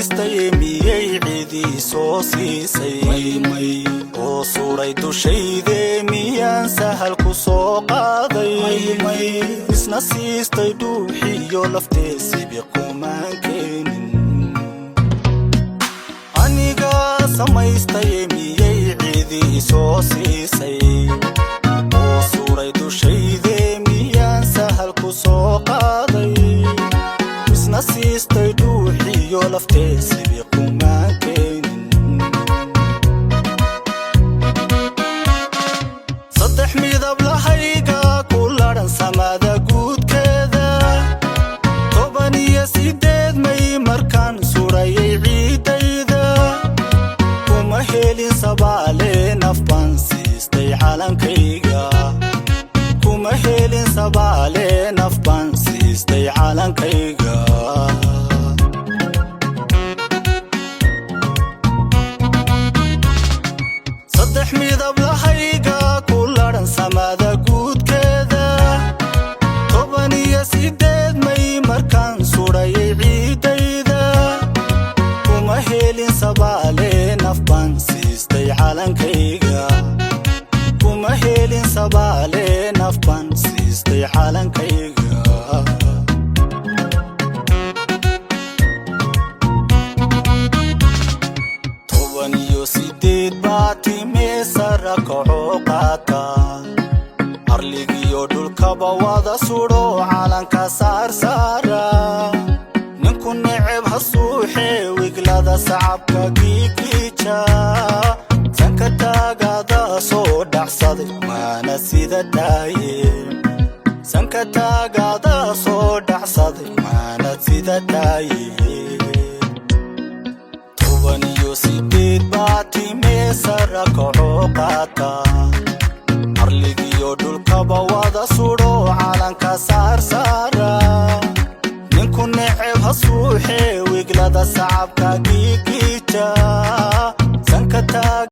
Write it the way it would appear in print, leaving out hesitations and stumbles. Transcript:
Samaystay miyay cidii soo siisay? Oo suray dushayde miyaan sahal ku soo qaaday? Isna siistay dhuuxiyo laftee, sibi kumaan keenin. Aniga samaystay miyay cidii soo siisay? Oo suray dushayde miyaan sahal ku soo qaaday? Isna siistay dhuuxiyo laftee, sibi kumaan keenin. Saddex midab lahayga ku ladhan samada guudkeeda, 18 May markaan surayay ciidayda, kuma helin sabaale, naf baan siistay calankayga. Kuma helin sabaale, naf baan siistay calankayga. Saddex midab lahayga ku ladhan samada guudkeeda, 18 May markaan surayay ciidayda, kuma helin sabaale, naf baan siistay calankayga. Kuma helin sabaale, naf baan siistay calankayga. 18 baa timee, sara kacoo qaata, arligiyo dhulkaba wada sudho, calanka saarsaara. Ninku neceb ha suuxee, wiglada sacabka giigiija, sanka taagada soo dhacsaday maana sida taaye. Sanka taagada soo dhacsaday maana sida taaye. 18 baa timee, sara kacoo qaata, arligiyo dhulkaba wada sudho, calanka saarsaara. Ninku neceb ha suuxee, wiglada sacabka.